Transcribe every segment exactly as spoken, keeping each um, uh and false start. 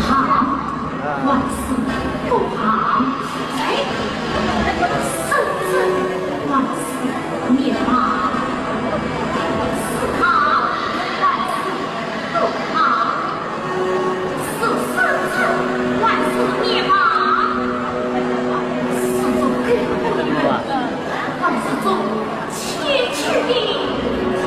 好，万事不好。谁？圣旨，万事灭亡。是他，万事不好。 是圣旨，万事灭亡。是这狗不能，万事中千秋的天子。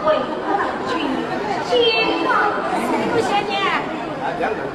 为国效忠，肩负家国，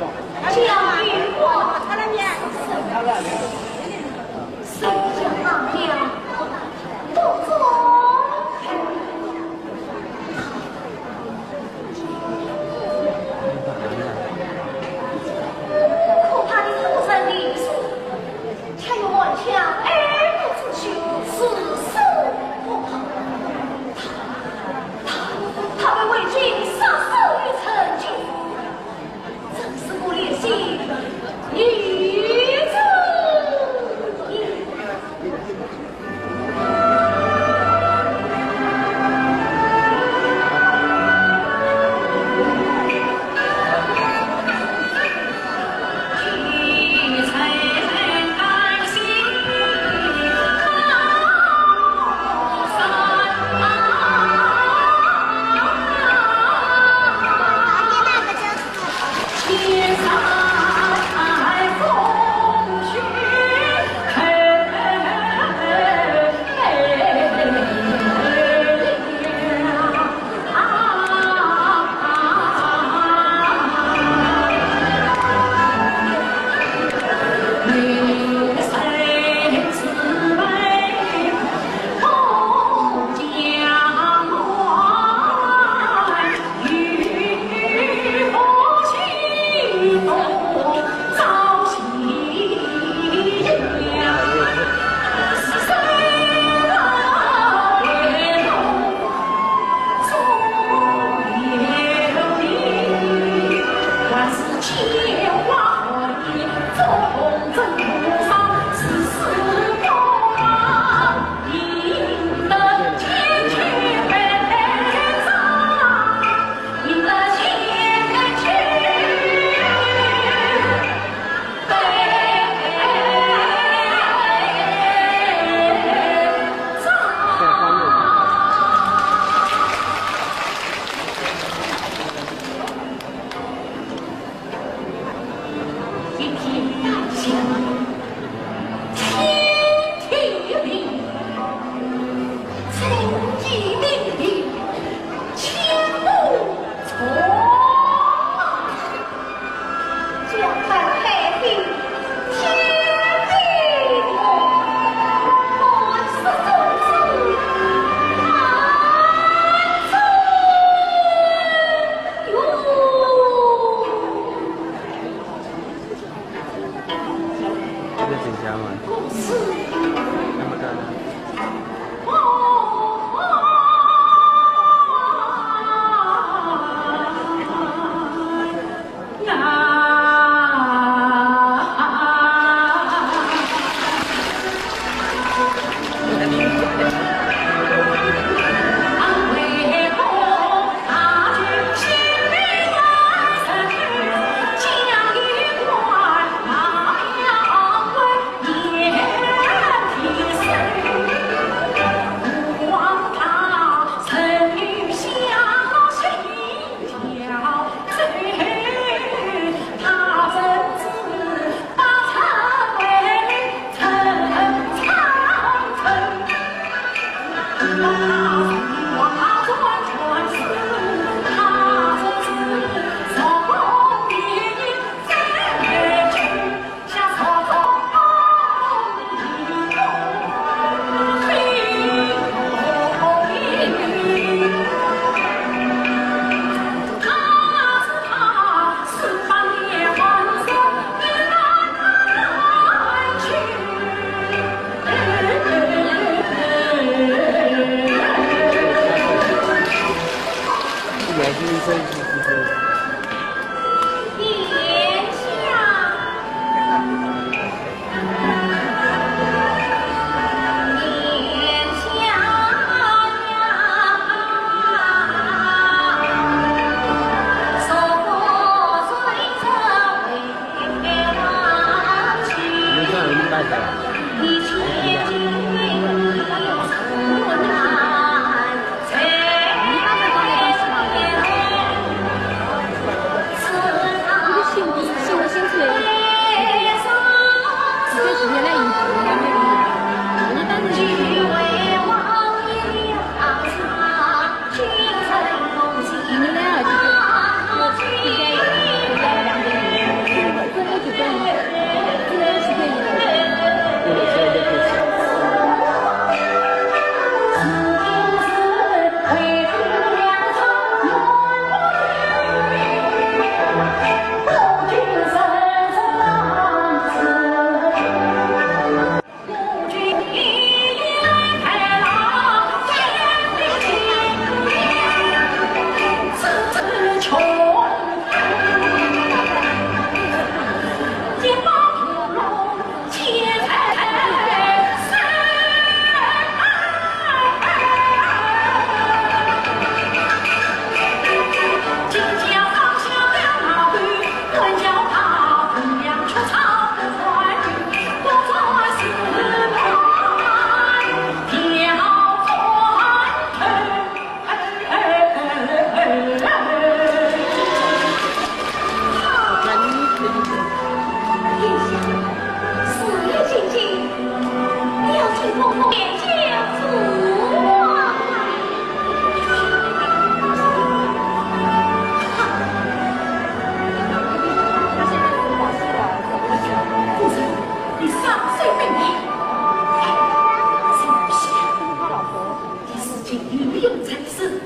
你是情欲用在身，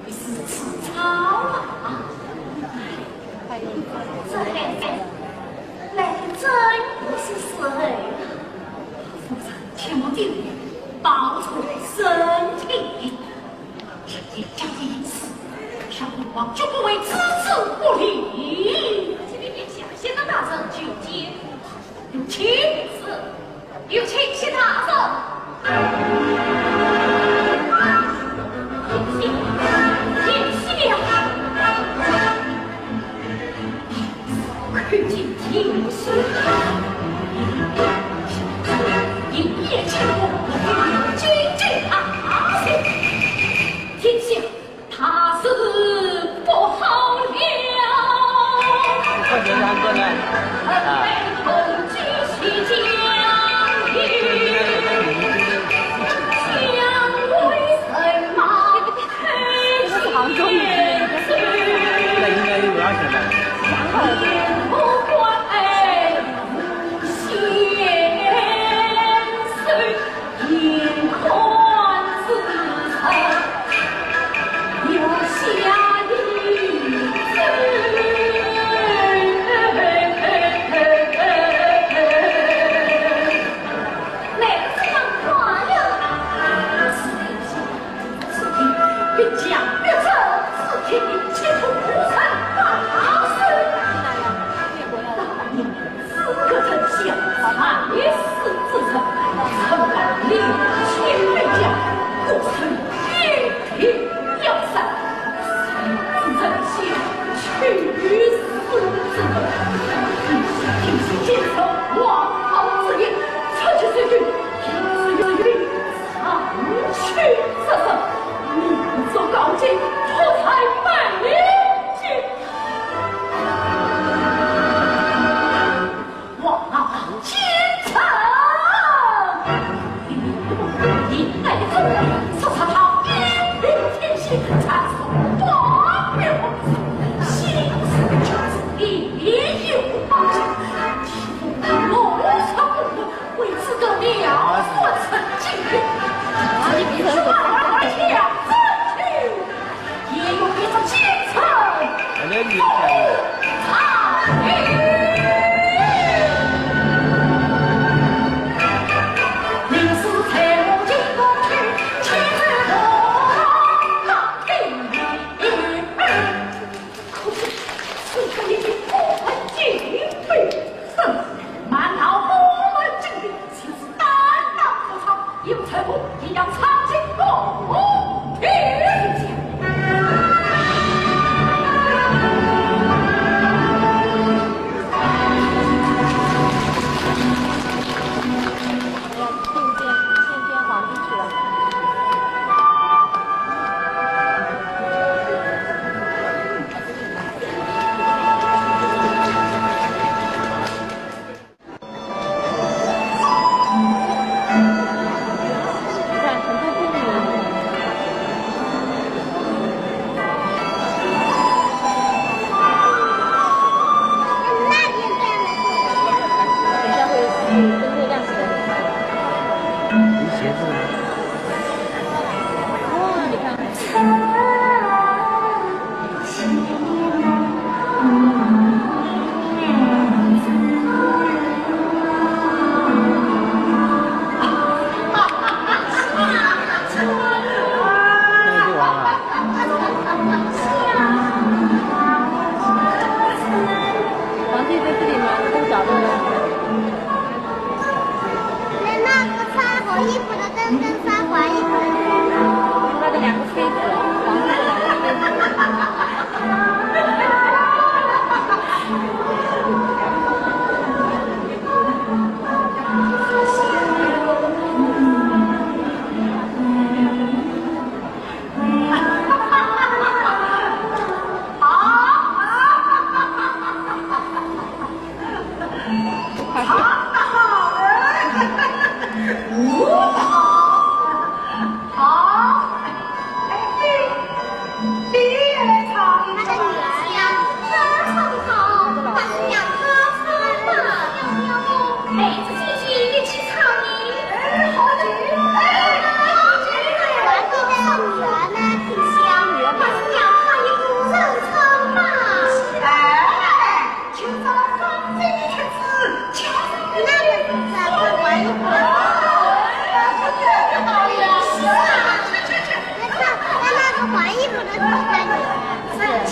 你是吃草啊！这孩子来的真不是时候啊！夫人，切莫进言，保重身体。人家家的隐私，小女王绝不会置之不理。启禀殿下，先生大人求见。有请。是。 有请谢大人。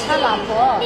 他老婆。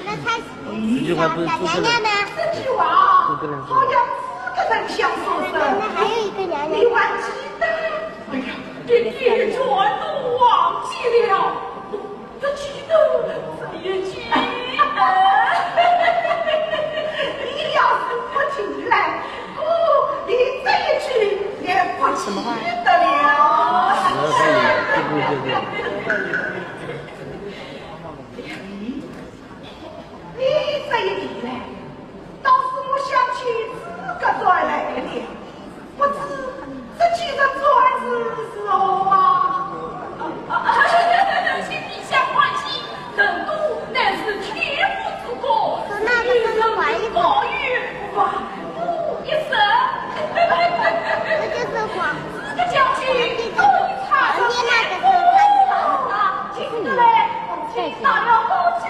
那他，这句话不是诸葛亮，娘娘呢？诸葛亮说的。好像诸葛亮想说什么。那还有一个娘娘。你还记得？哎呀，爹爹全都忘记了。 不记得，这一句。你要是不提来，我连这一句也不记得了。你这一提来，倒是我想起诸葛传来了。 不知这几日转世如何啊？请陛下放心，人都乃是天无之国，与人保佑，万无一失。这就是皇，这个将军都已差生天，那今日来，请到了好几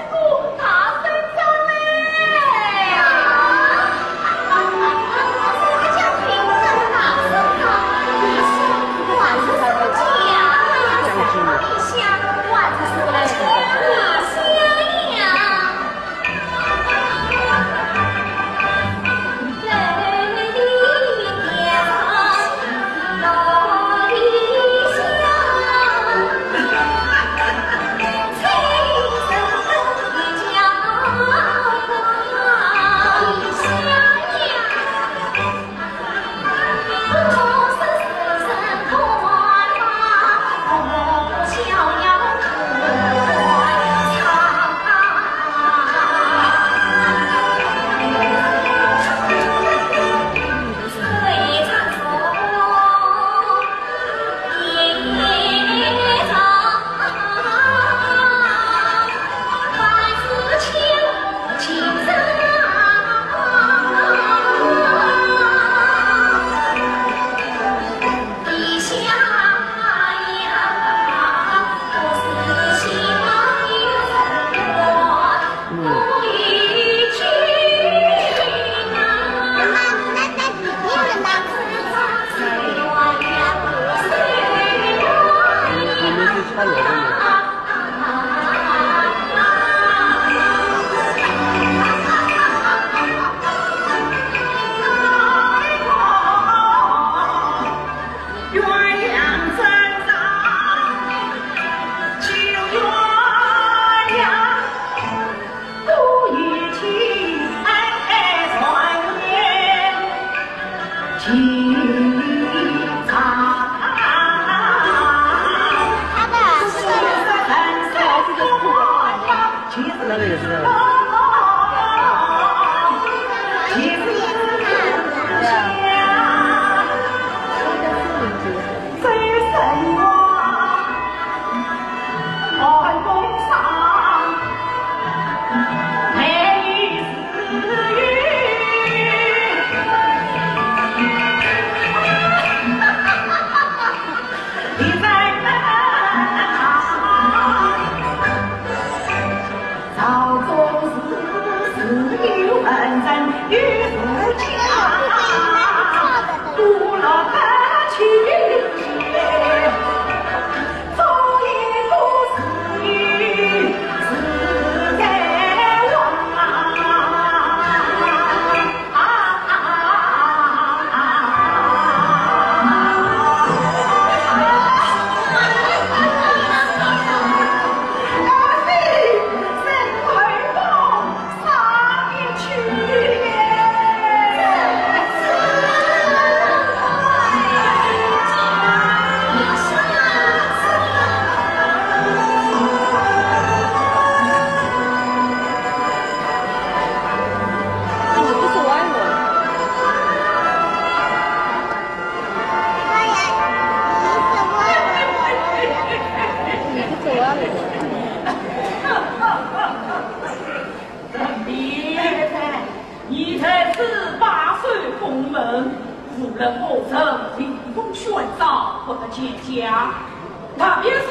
那个也是这样。你在此把守宫门，无论何人听风宣召，不得见驾。特别是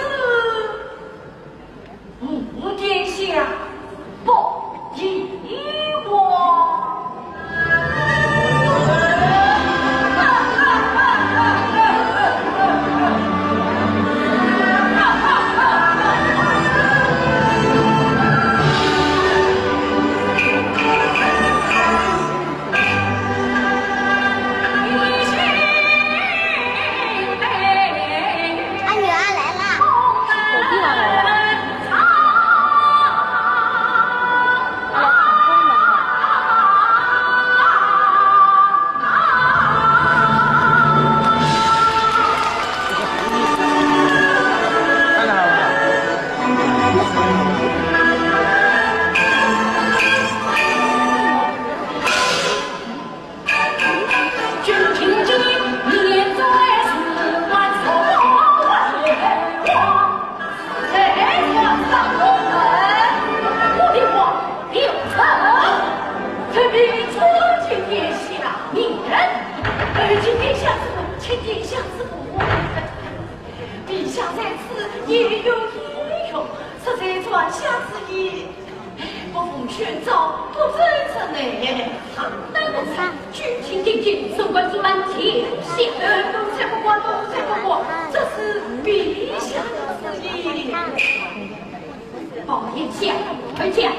吾殿下不依我。不奉宣召，不奏折呢。好，那么君臣定定，送官之班，天下。奴才不管，奴才不管，这是陛下的旨意。报殿下，回见。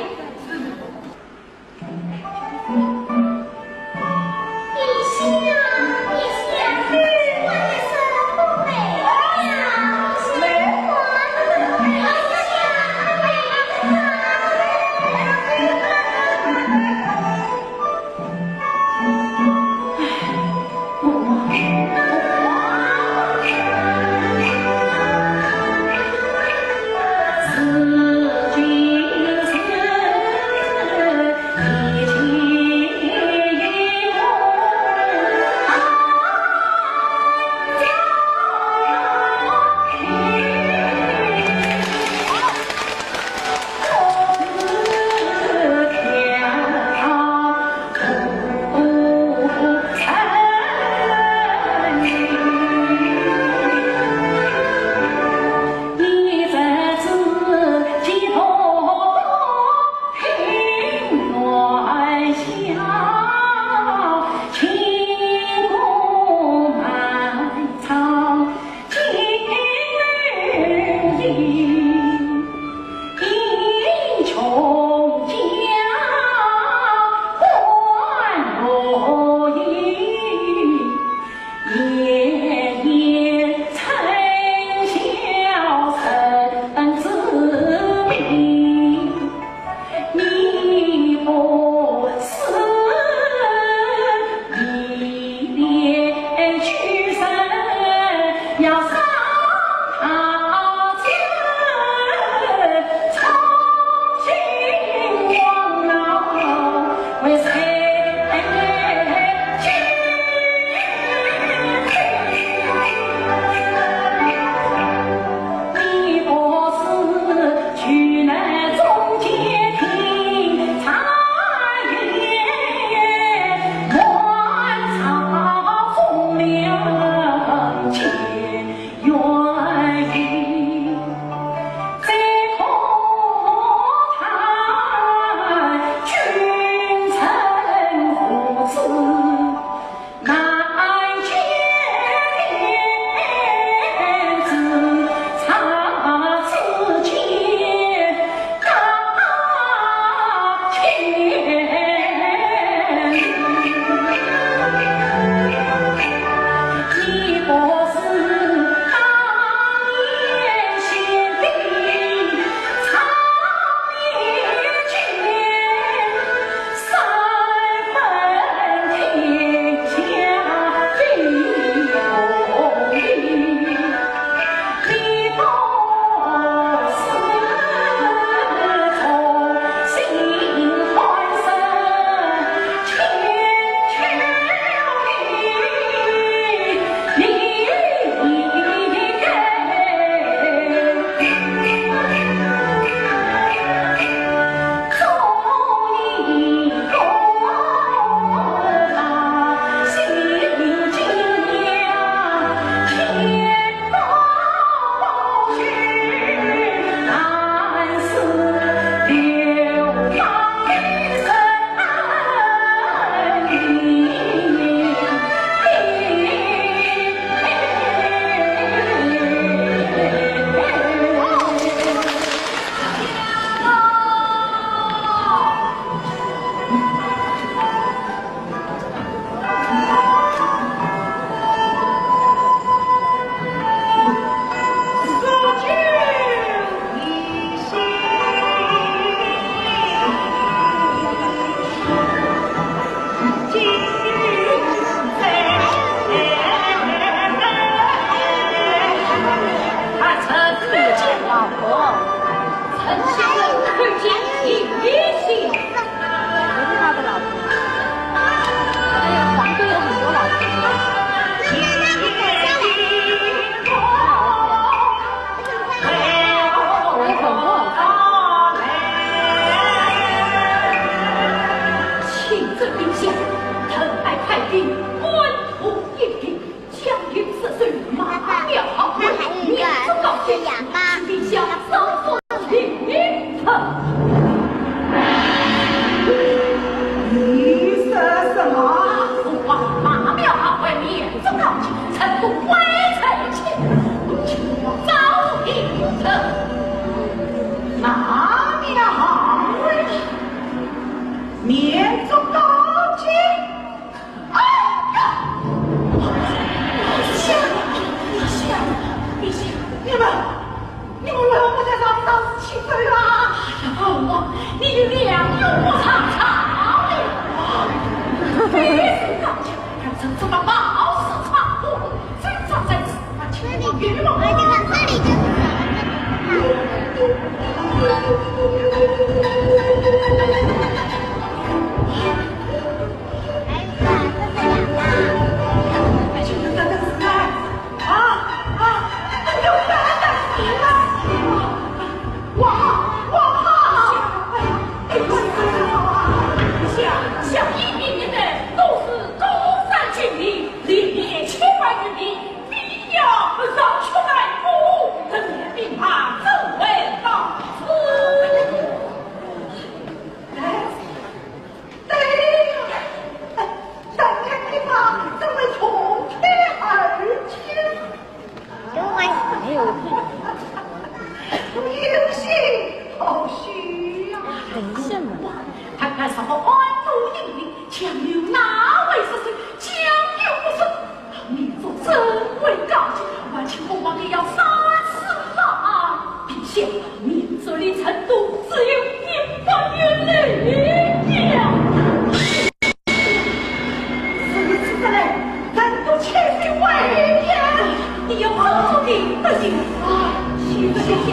也不注定得行。啊，岂不想想，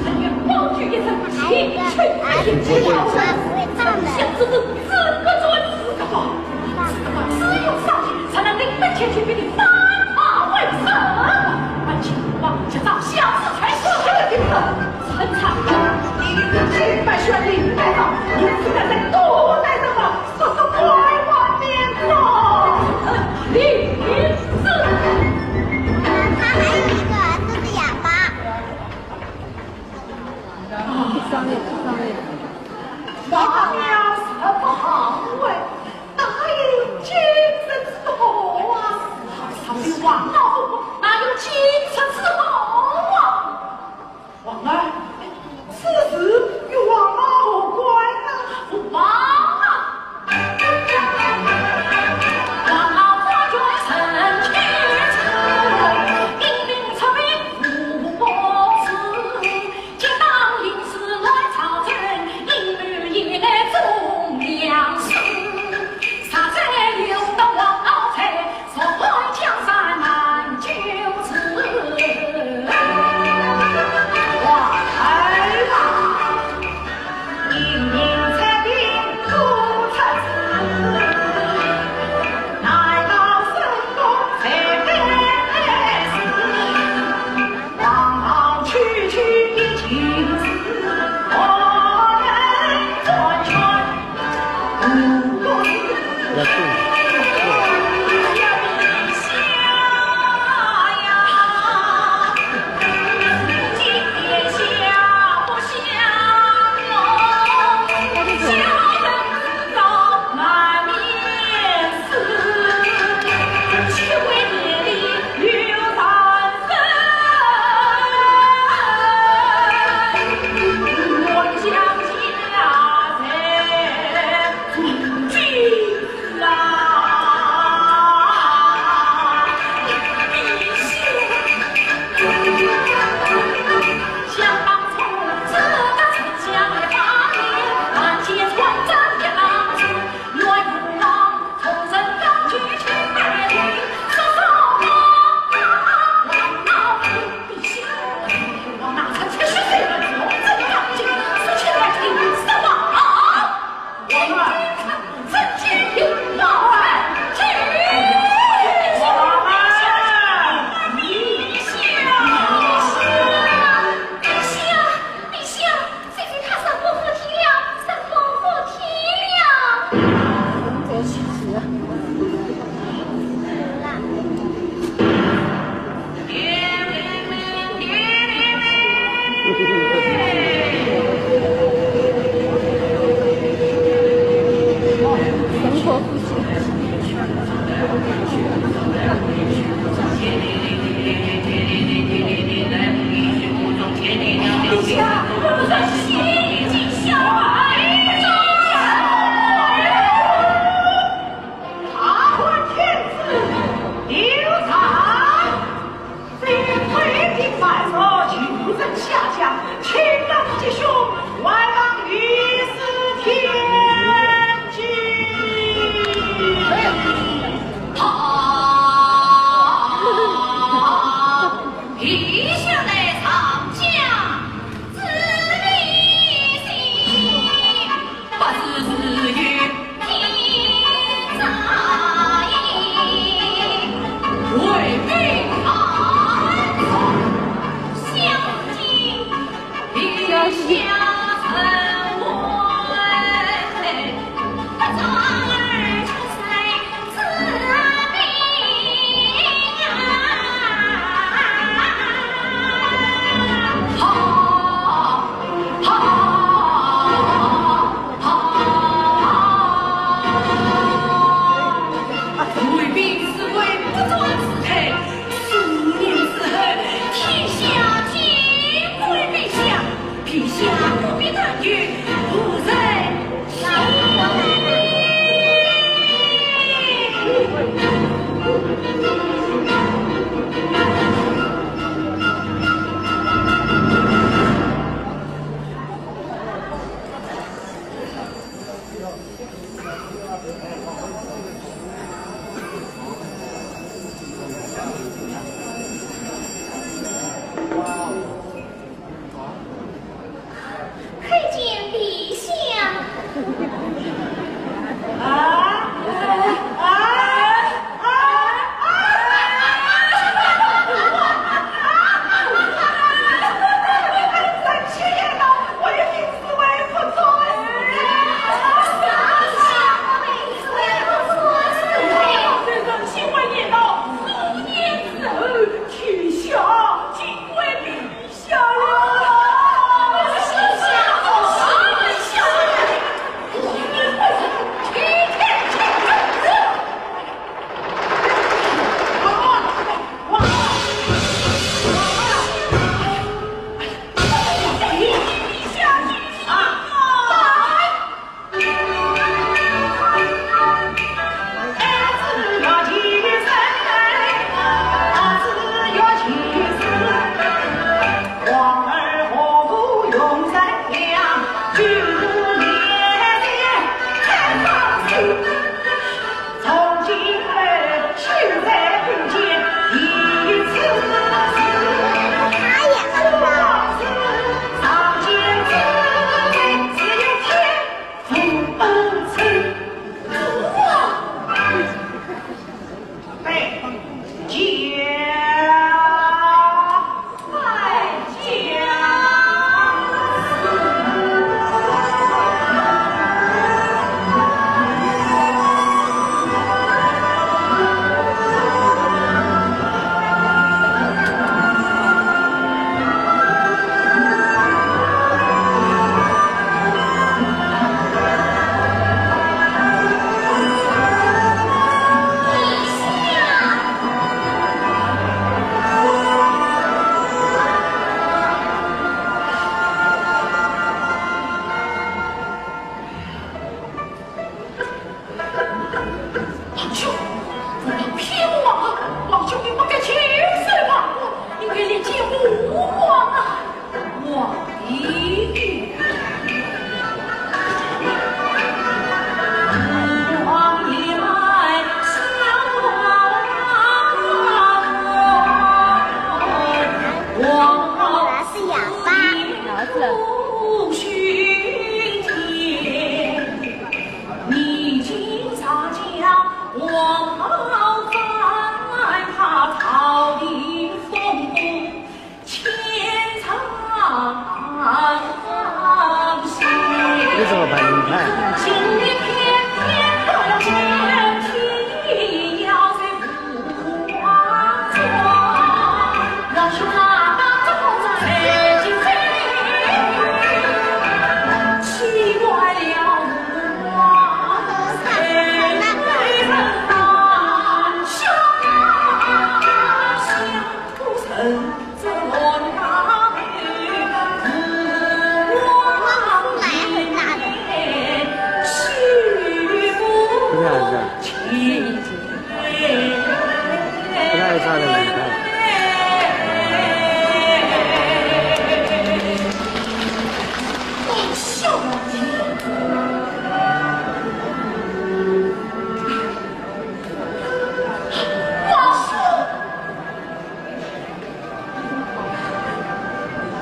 恩怨报仇一生，情深意重，小子自个做自个吧。自个只有上天才能领得前去，比你反败为胜。而且我这招小子才是个顶子，很惨。你与金白雪领带上，你自个再多带上吧。 这是拐弯抹角。你是，他还有一个，这是哑巴。啊，王爷是不好哎，哪有今日之福啊？啥个王老虎，哪有今日之福啊？ 王儿，此事与王老何干啊？王啊！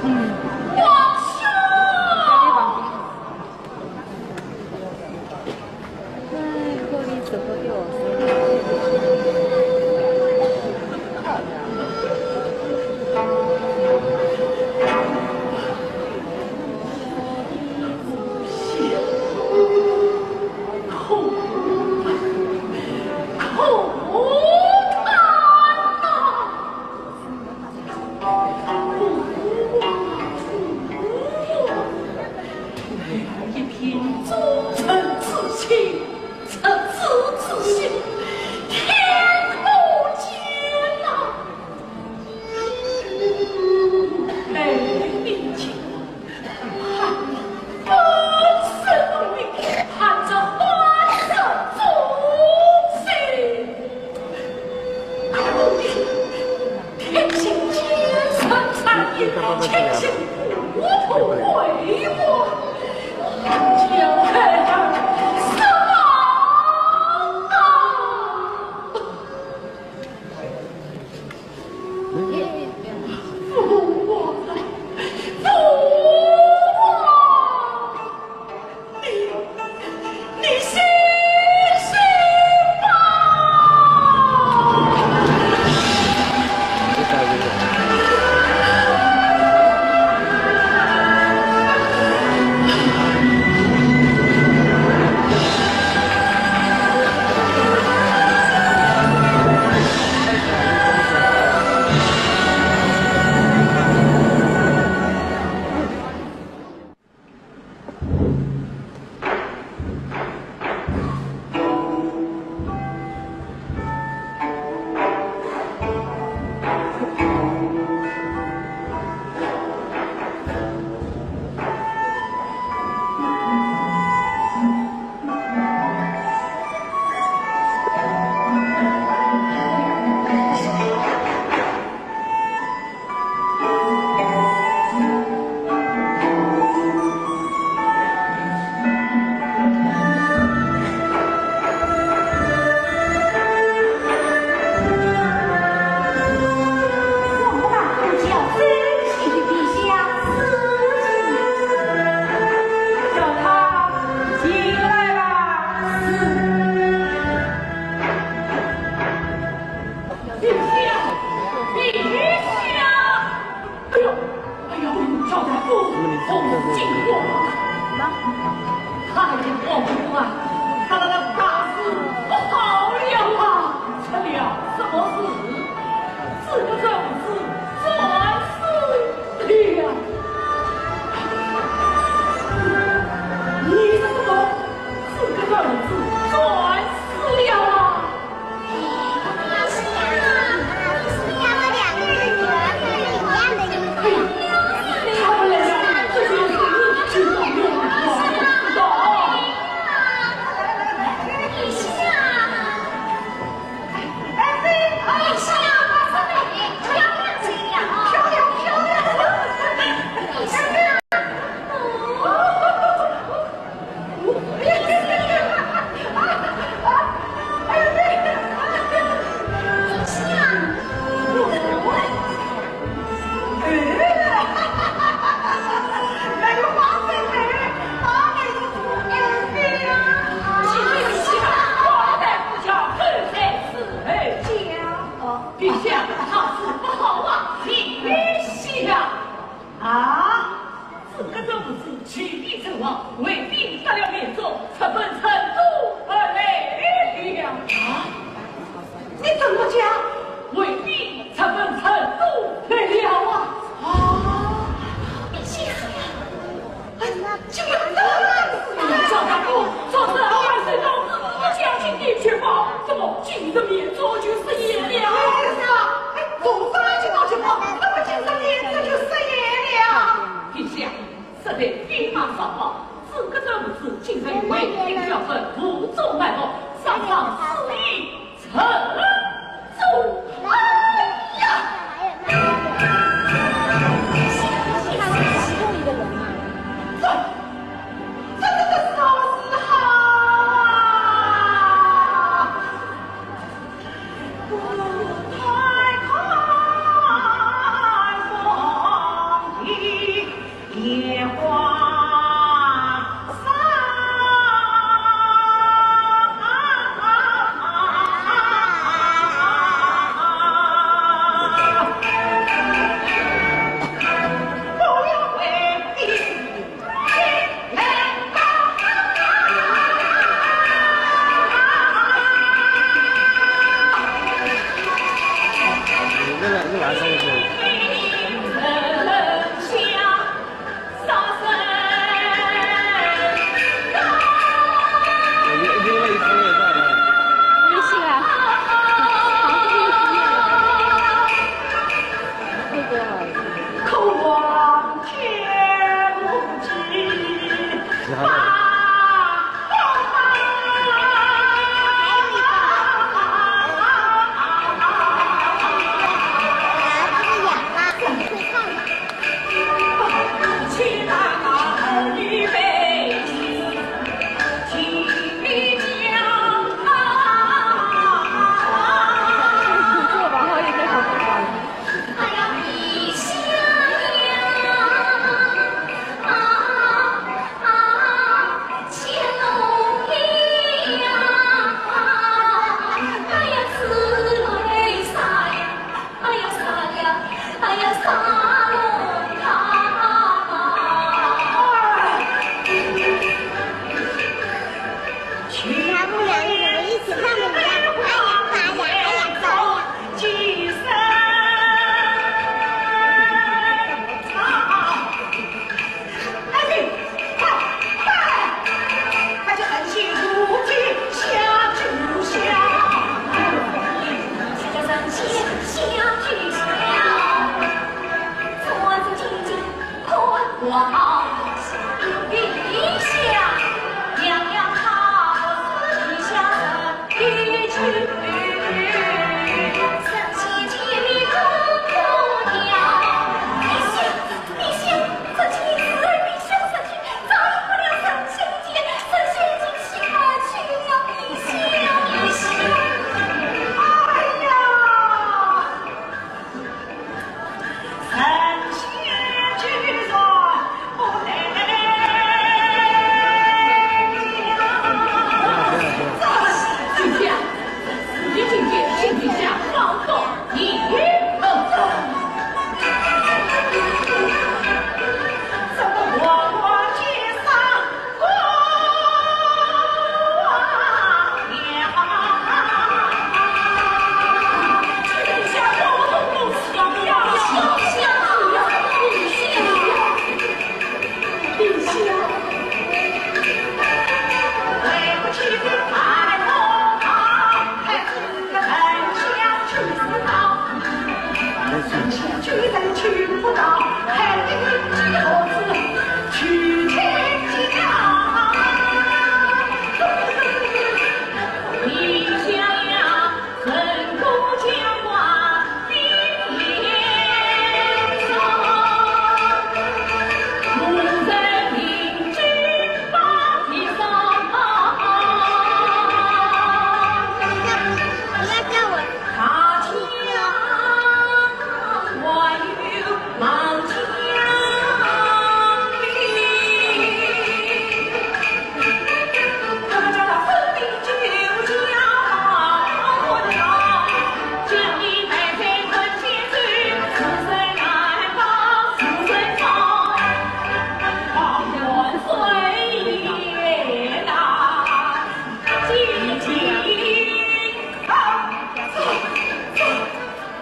王兄！哎，这里怎么有？一片忠臣之心，赤子之心，天可见呐！哎，你听， 父王，父王，你，你醒醒吧！哎呦，哎呦，赵大夫，红巾王！哎呀，王公啊，他那个大事不好了啊！出了什么事？这个人是战死了。你说什么？这个人是战死了啊！ 陛下，大事不好啊！陛下！啊！ 这个周武子起义称王，为兵杀了绵州，直奔成都而来了。啊？你怎么讲？为兵直奔成都来了啊！啊！哎呀，这个赵大夫，说是二十多日不讲起的去吧，怎么今日绵州就失陷了？哎，是啊，哎，总算就到去吧，怎么今日绵州就失陷了？ 陛下，实在兵马少报，诸葛亮父子竟然为兵效忠，负重难过，上上书以成重。哎呀！这，这，这，这是好事啊！这个，这个还上去。没事啊，房子又不远了。这个。然后呢？ 他们两个怎么一起唱的一样？哎呀，妈呀，哎呀，糟呀！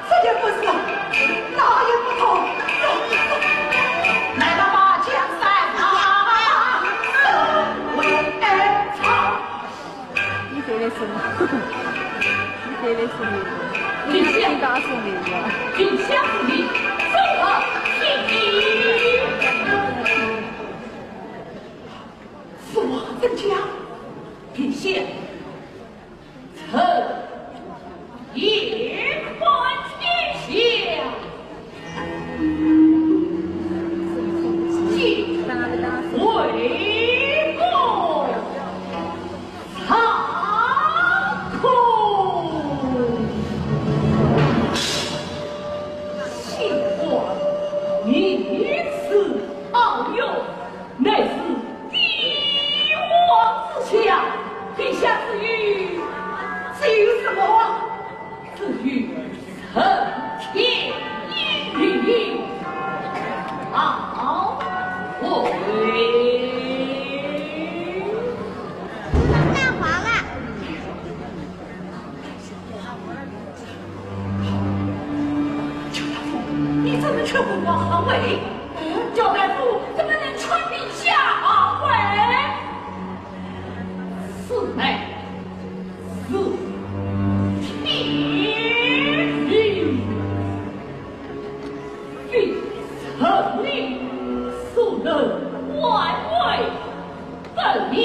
这就不是，那也不同。来吧，把江山啊，为草。你这个是，你这个是，你这个是。是我曾家，平县。 臣言观天下，今为公操控。却不往上位，叫大夫怎么能劝陛下上位？此乃是天命，非臣民所能。万岁不了。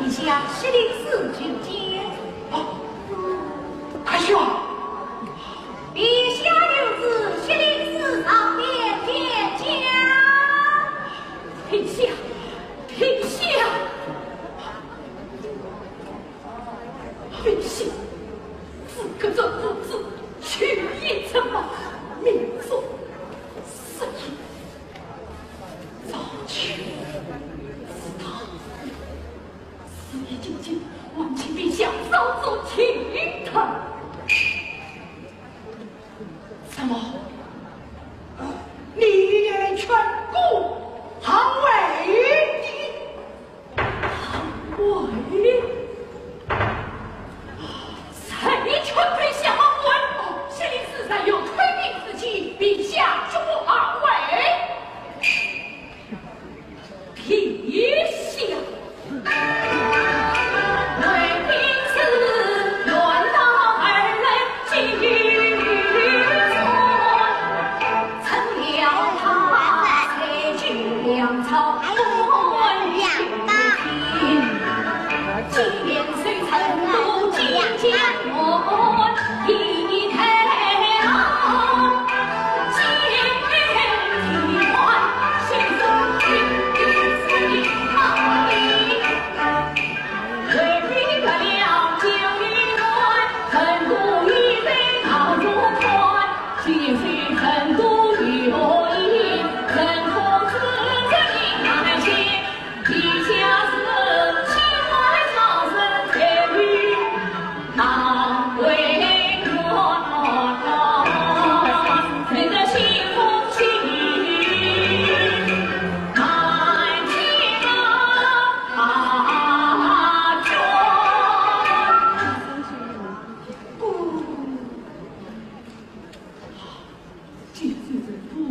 陛下，谢令子求见。啊，快去啊！陛下有旨，谢令子上殿见驾。停下，停下，停下！资格正不知，去也正不明说，是也。 早就知道，事已至今，还请陛下稍作轻弹。什么？你也劝过上位的？ 喂，谁劝陛下上位？哦，谢令子在有退兵之际，陛下就不上位。陛下。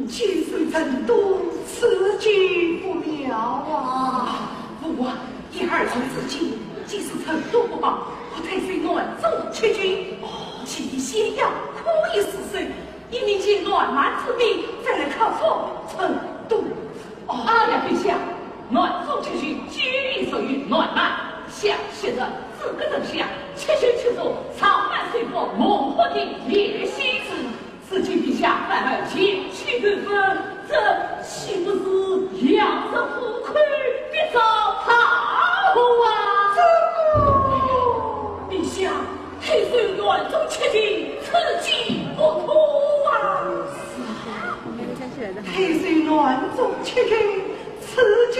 建设成都，此计不妙啊！父王，依儿臣之见，即使成都不保，可退守南中七郡。哦，其余咸阳可以死守，以免遣南蛮之兵再来考察成都。哦，哎呀，陛下，南中七郡皆属于南蛮，想昔日诸葛丞相七郡七州，长满水泊，猛虎的野心之 如今陛下反而前去投奔，这岂不是羊入虎口，必遭大祸啊？这个，陛下，退守南中七郡，此计不可啊！是啊，退守南中七郡，此计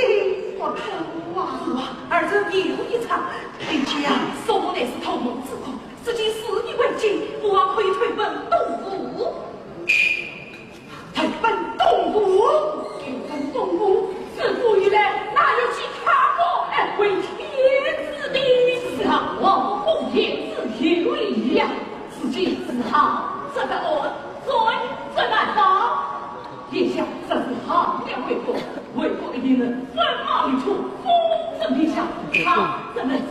不可啊！父王，儿臣有一策。哎呀，什么乃是图谋之策？ 如今事已未尽，父王可以退奔东吴。退奔东吴？退奔东吴，自古以来哪有其他国，哎，为天子的？是啊，王公天子有礼呀。如今是好，这个恶，罪罪难当。 殿下，这是好的回复，回复一定能风马牛车，风震天下，他怎能事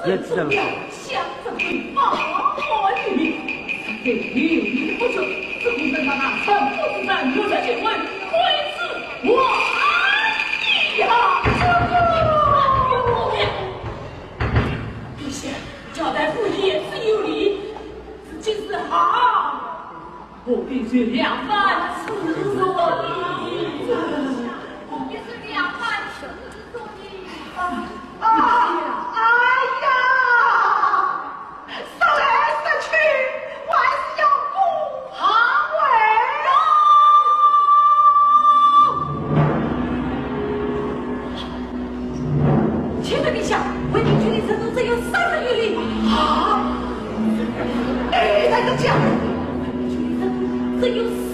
事中标，想着对方而立？在犹豫不决，只顾等到那城府之战，六十九回，挥之完毕呀！这个，殿下，交代父爷是有理，如今是好。 何必受两番刺激？何必受两番刺激？啊，啊，哎呀！说来说去，我还是要顾上位。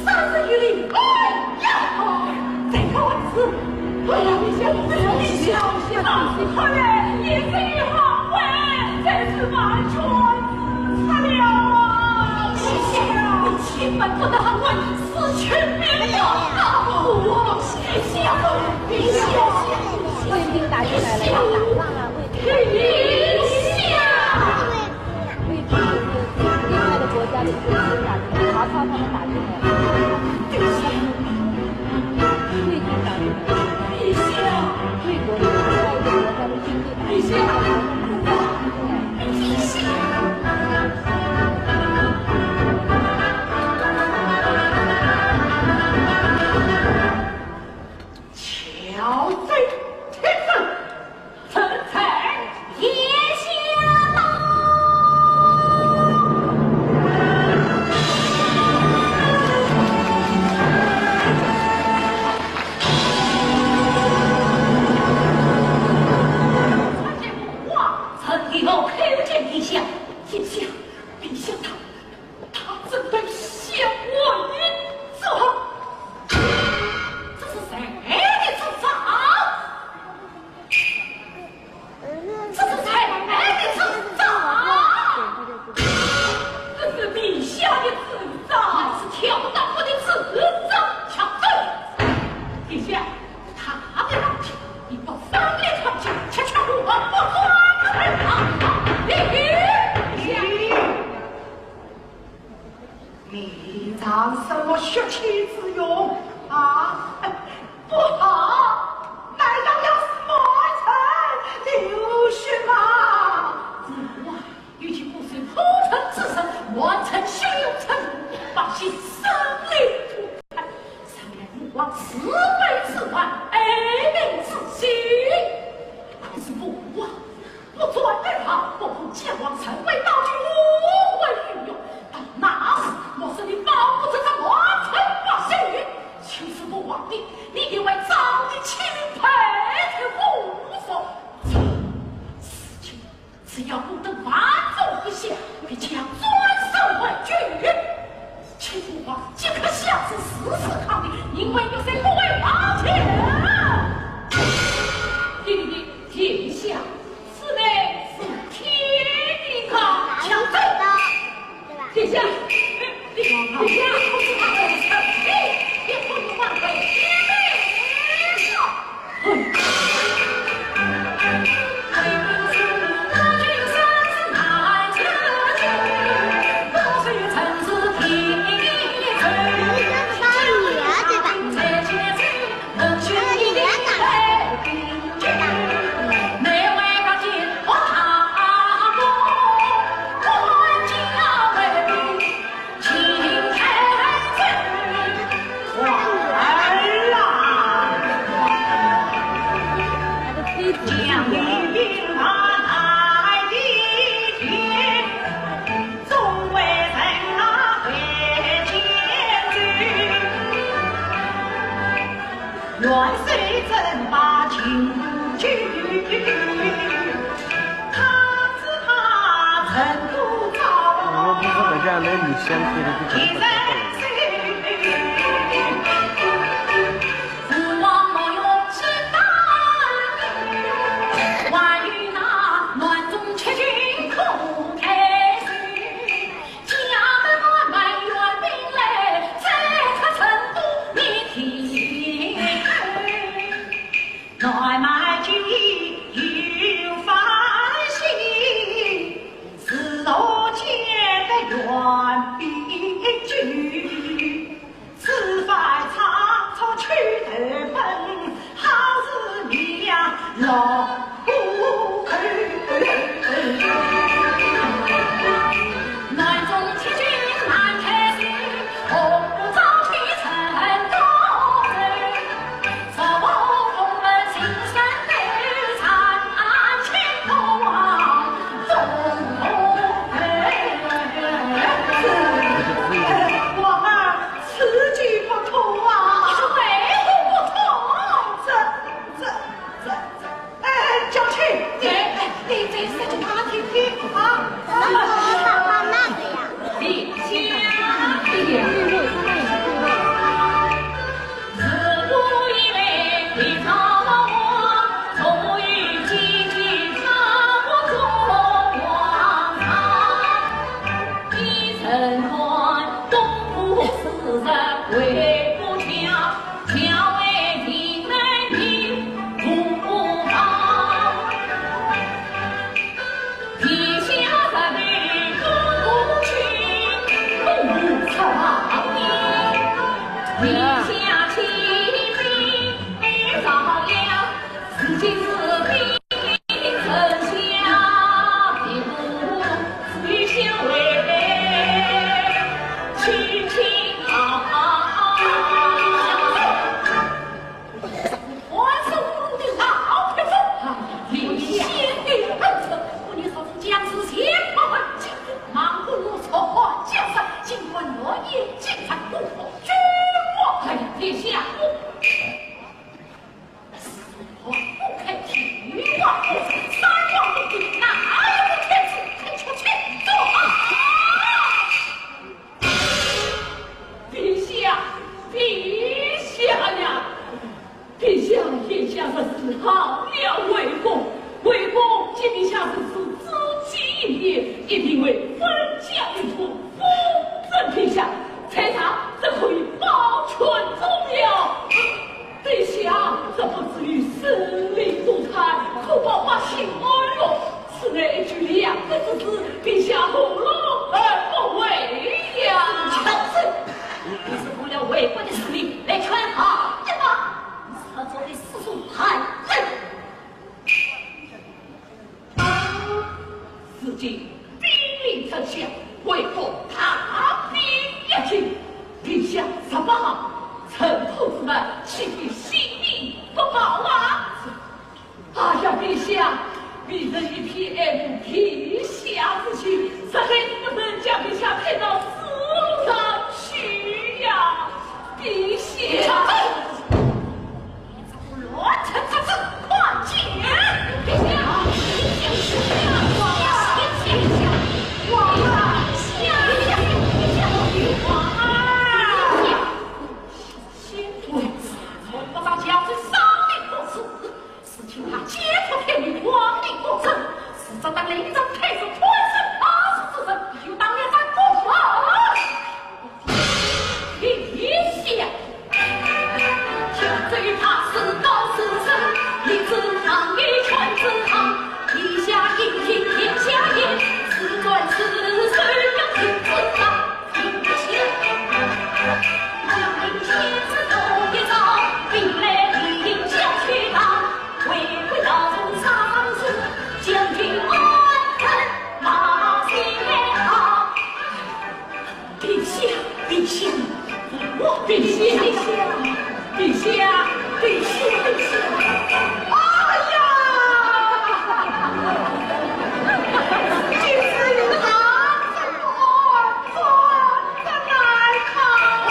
三十余里。哎呀，这个是，哎呀，你小心，你小心啊！哎呀，你这一行为，这是完全死了啊！你千万不能为此去明了啊！我，你小心，你小心，卫兵打进来了，要打仗了，卫兵打进来了。你小心。 卫军就是另外的国家的一个军打进来，曹操他们打进来了，卫军打进来了，魏国的另外一个国家的军队打进来了，曹操他们打进来了。这是谁的主张？ 这是谁的主张？这是陛下的主张，是挑撥我的主张，小子！陛下，他的问题，你不商量他就吃吃喝喝，不管他。你，你，你仗什么血气之勇啊？ 不好，难道要是满城流血吗？我与其不是破城之人，满城血流成河，百姓生灵涂炭，上面无望慈悲之患，哀民之心。可是我啊， 不战而降，不顾将亡，成为道具，无为于用。到那时，莫说你保不住这满城百姓，就是我皇帝，你也会遭你欺凌，被天侮辱。如今只要我等万众一心，必将转守为攻。 请父王即刻下旨，誓死抗敌，宁为玉碎，不为咆哮。你，你，你，殿下，此乃是天意啊！抢走！殿下，你，殿下，你不能忘怀天命。 我不是本家来，你先退了，不可能把他放了。殿下，殿下呀！殿下，殿下，这是好了，为公，为公，今殿下如此知己一言，一定会分享一处，奉赠殿下，在上这可以保全终了。 殿下，这不至于生灵涂炭，可保百姓安乐。此乃一举两得之事，殿下何乐而不为呀？你是为了为国的使命来劝和的吗？你所做的事是害人。 如今兵临城下，为国大兵要紧，殿下什么好？城破之难，岂非性命不保啊？哎呀，殿下，微臣一片爱慕殿下之心，实在是不忍将殿下推到死路上去呀，殿下！ 殿下，殿下，我殿下，殿下，殿下，殿下，殿下！哎呀！今日有啥这么做，这么难看啊？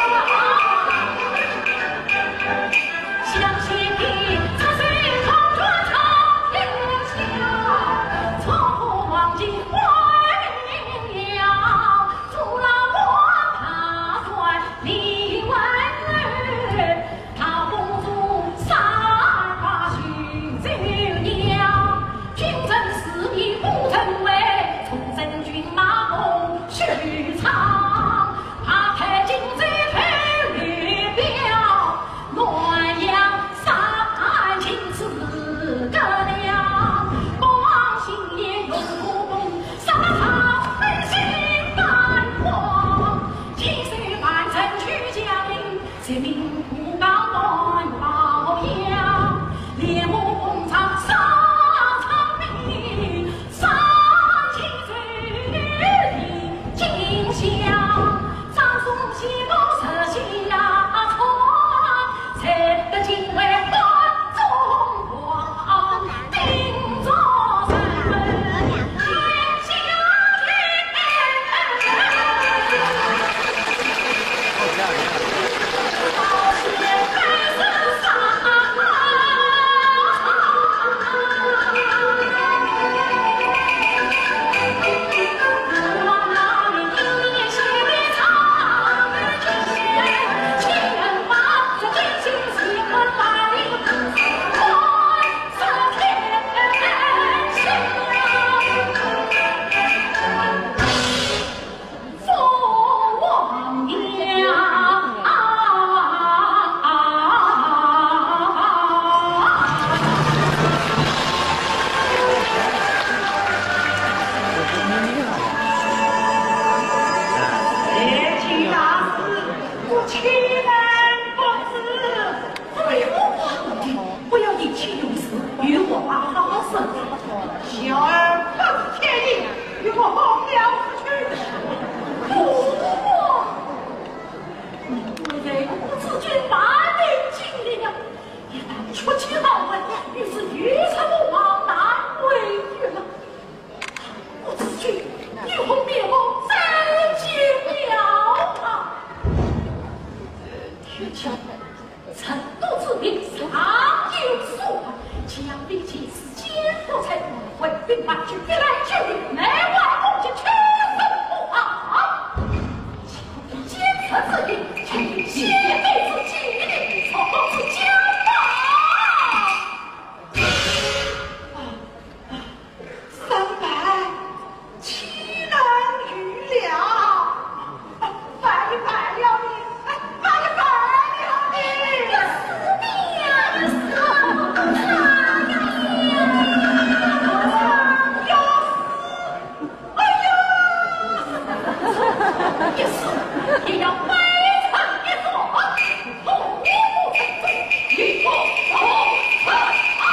全家，成都之地尚有所望，将来前世奸夫财，为兵马去，必来救你，难为我这屈身不好。奸臣之地，全凭先辈之计，你错过自家吧。三百。 岂能御了？啊，办也办了你，啊，办也办了你。要死的呀，要死，要死，要死，哎呀，一死也要埋葬一座，同我同罪，与我同罪啊！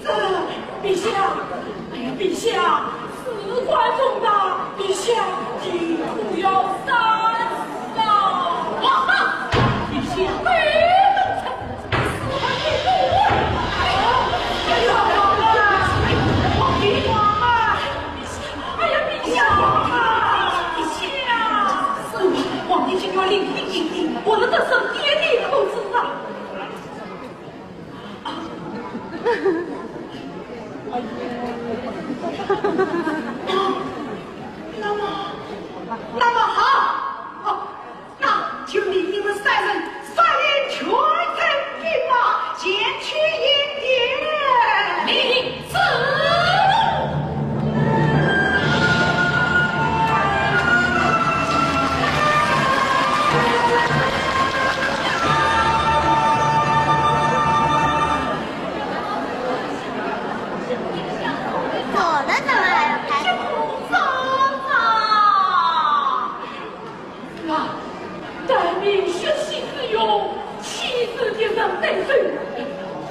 这，陛下，哎呀，陛下，事关重大，陛下，你不要杀啊！皇上，陛下，哎， 皇帝心愿领兵进京，我们的身边的投资啊！那么，那么好，好， 那就命你们三人率领全城兵马前去迎敌。领旨。走了怎么还要拍？走啊！ 啊，待命学习之用，岂是别人对手？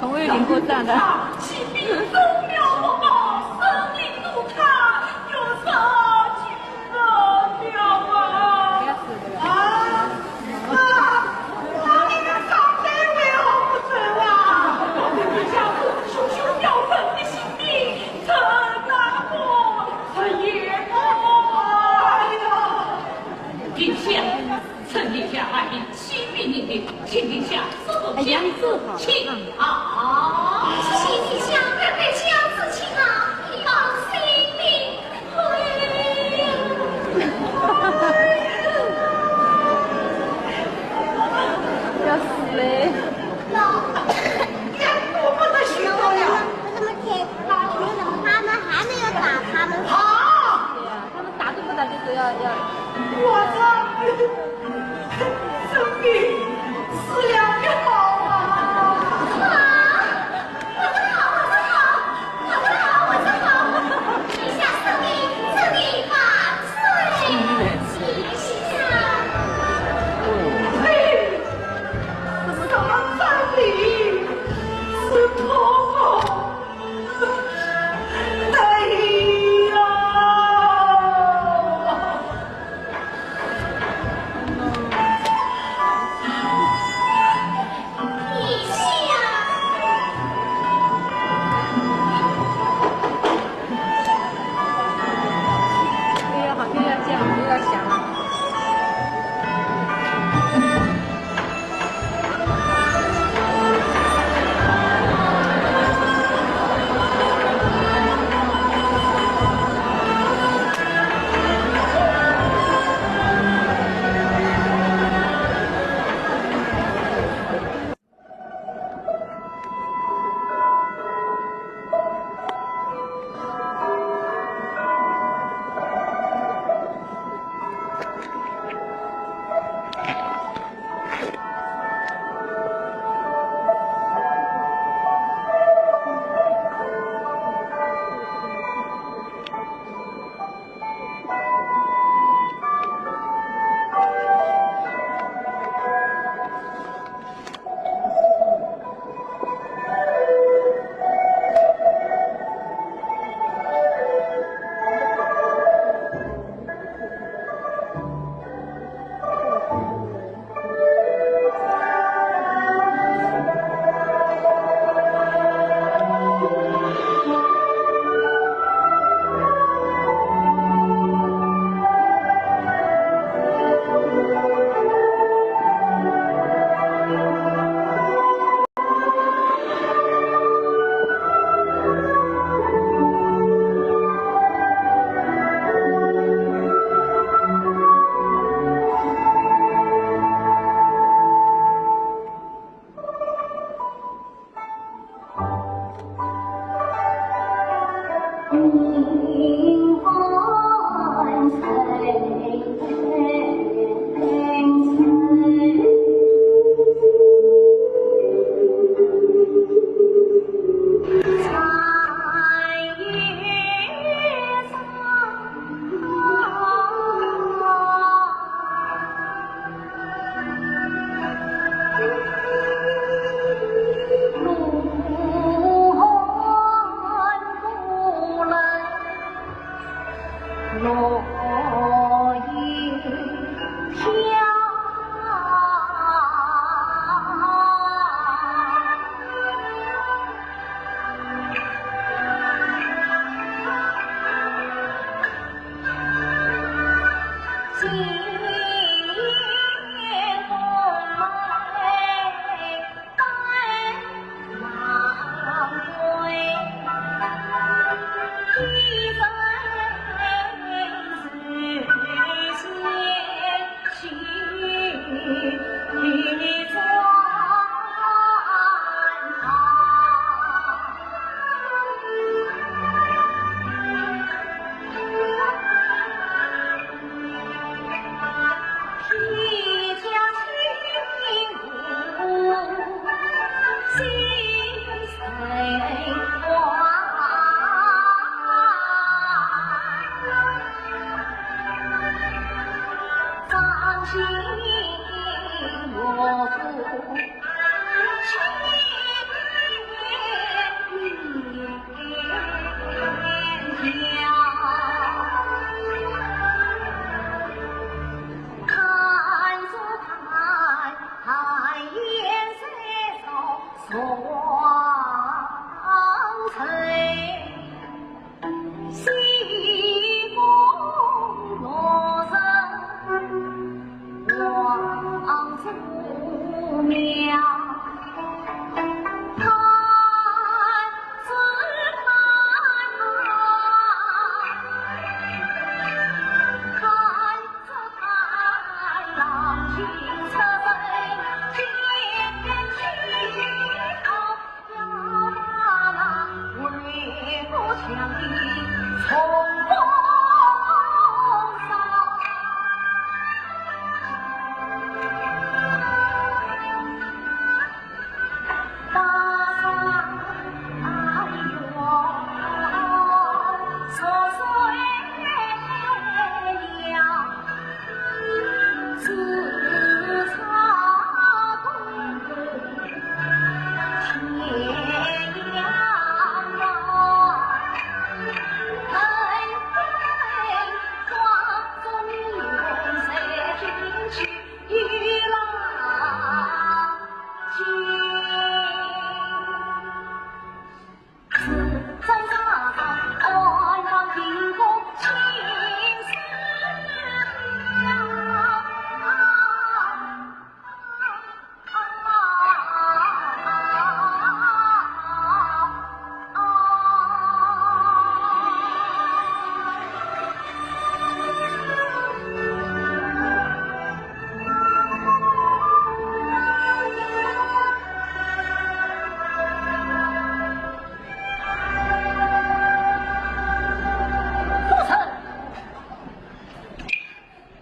从未领过战的。他起兵中了不报，生灵涂炭，又是巨人了啊！啊，啊，那你们刚才为何不走啊？皇帝陛下是熊熊要人的新兵，这哪个，这也不，哎呀！ 陛下，臣殿下爱民，启禀您的，请殿下速速降旨。哎呀，这好。请啊！请殿下，待臣下旨请啊，你放心吧。哎呀，哎呀，要死嘞！老，也顾不得许多了。那么天，那么他们还没有打他们。好。 他们打都不打，就说要，要。我操！生病死了也好啊！啊！我的好，我的好，我的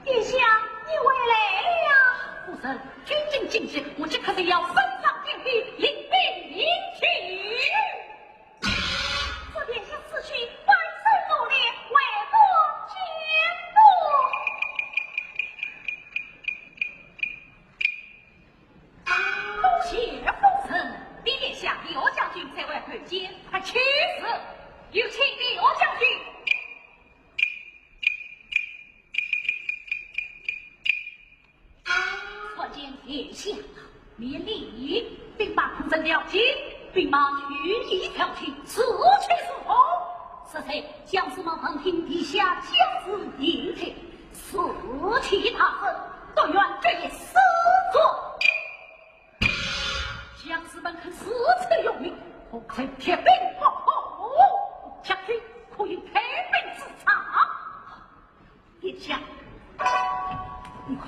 殿下，你回来了。夫人，军情紧急，我即刻就要奔上金殿，领兵迎接。祝殿下死去，万岁多礼，回宫见驾。多谢夫人。殿下，刘将军在外候见，快请。是，有请刘将军。 参见殿下，免礼。兵马控制了结，兵马全已调齐，士气如虹。适才将士们闻听殿下将士进退，士气大振，但愿这一失足，将士们肯誓死用命，何愁铁兵不破，将军可有退兵之策？ 殿下，你看。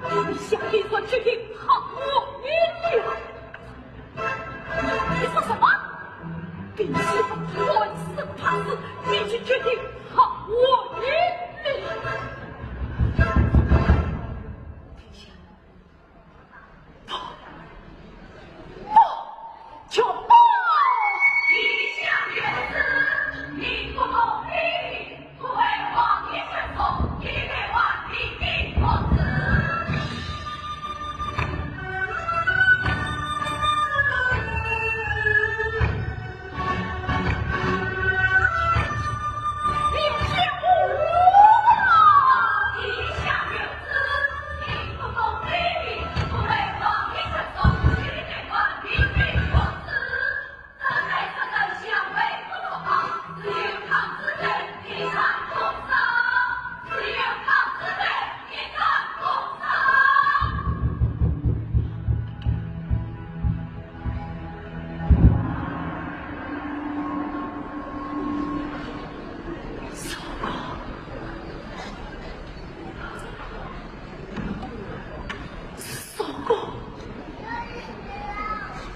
你想你做决定好我了。你说什么？你是乱世大事，你去决定好我了。不，不，就不！你想也是，你不懂礼。 叔公，叔公，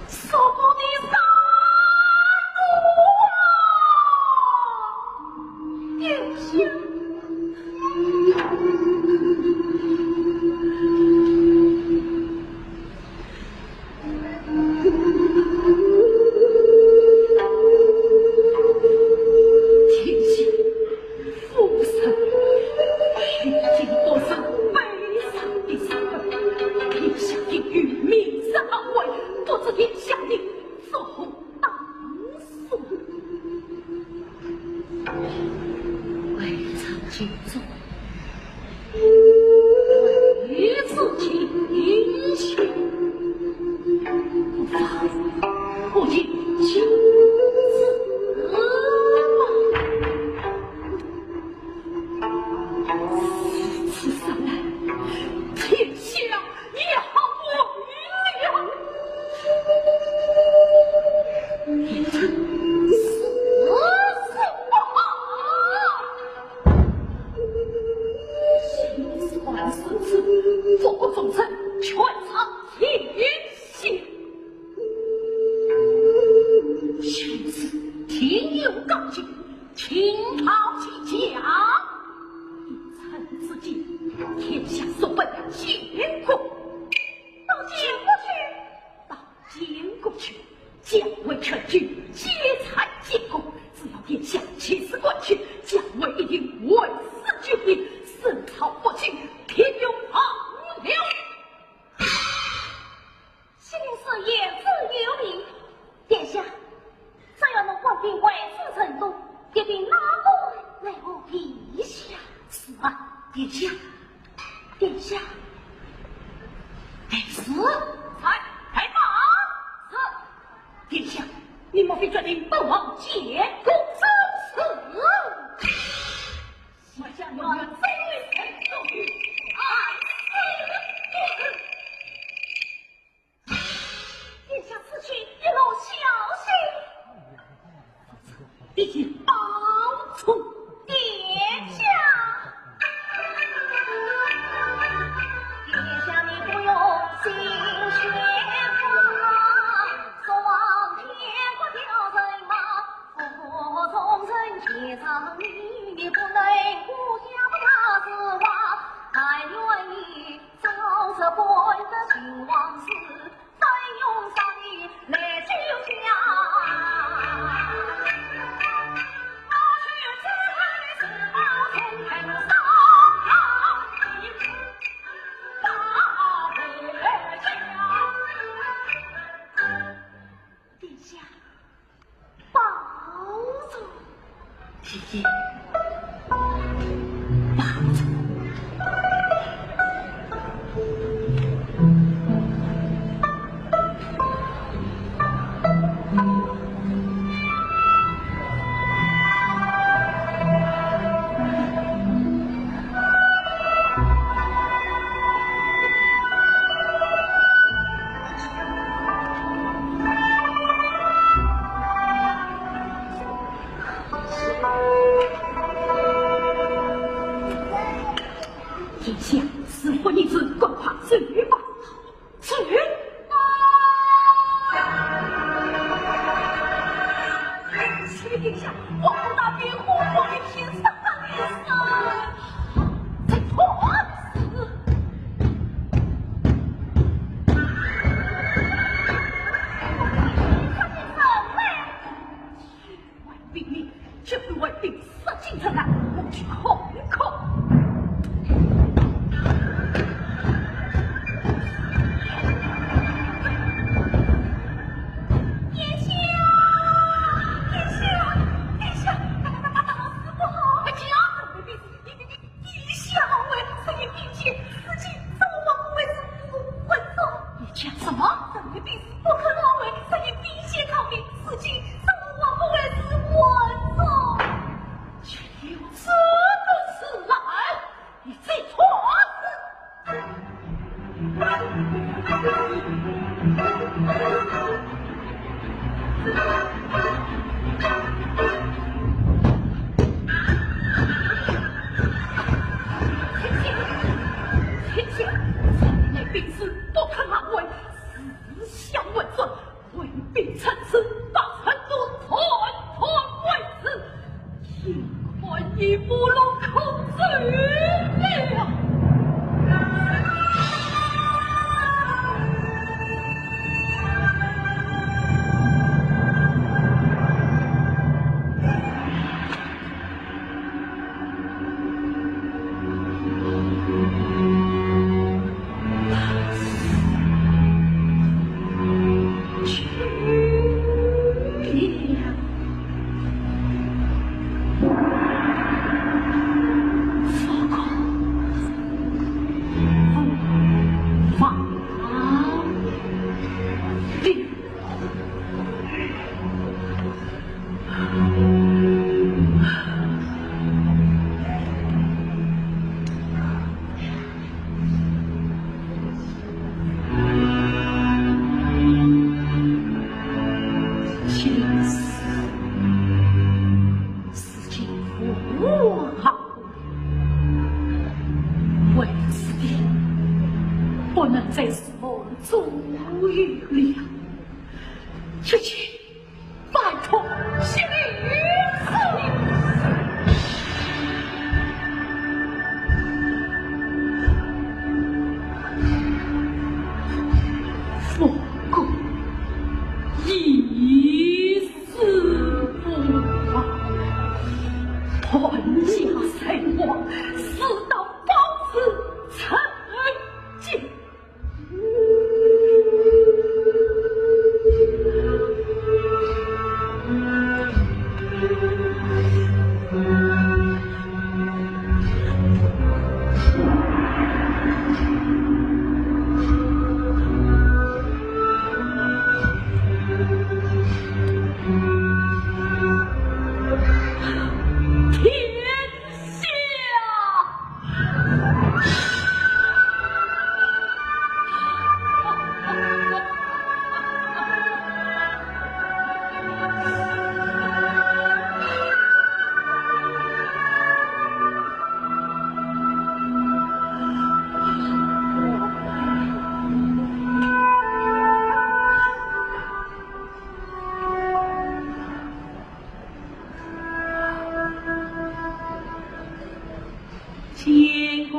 叔公的三哥啊！爹爹。 天下浮沉，历经多少悲伤的时刻，天下英雄名声好坏，不知天下的作何当算。未曾尽忠，未知情形，不妨不言其事吧。 如此说来，天下也好乱了。一人死死不好。心事万事痴，不过忠臣，全仗天下。心事定有高见， 请讨其讲。一臣之见，天下所本建国，到建国去，到建国去，将为全军皆参建功。只要天下起事官去，将为一定会师救兵，圣朝不兴，天用亡了。 西林寺言之有理，殿下，只要侬官兵围住成都，一定拿过来和陛下。是啊，殿下，殿下。哎，是。在，在哪？是。殿下，你莫非决定不往建国？正是。我家元帅有罪，按时不事。 殿下此去一路小心。弟子保重。殿下。殿下你不用心牵挂，说往天国调人马，服从人皆仗义，你不能顾家不大事话，但愿你 早日换得秦王室，再用啥的来救驾。殿下， 保重。姐姐，保重。天下，天下，你来比试不可难为，四下万转， 为避参差，把成都团团围住，眼看已无路可走了。为此地，不能再是梦中有了。姐姐，拜托，谢你。我哥已 死不亡，断家才亡，死到宝子成精。天下！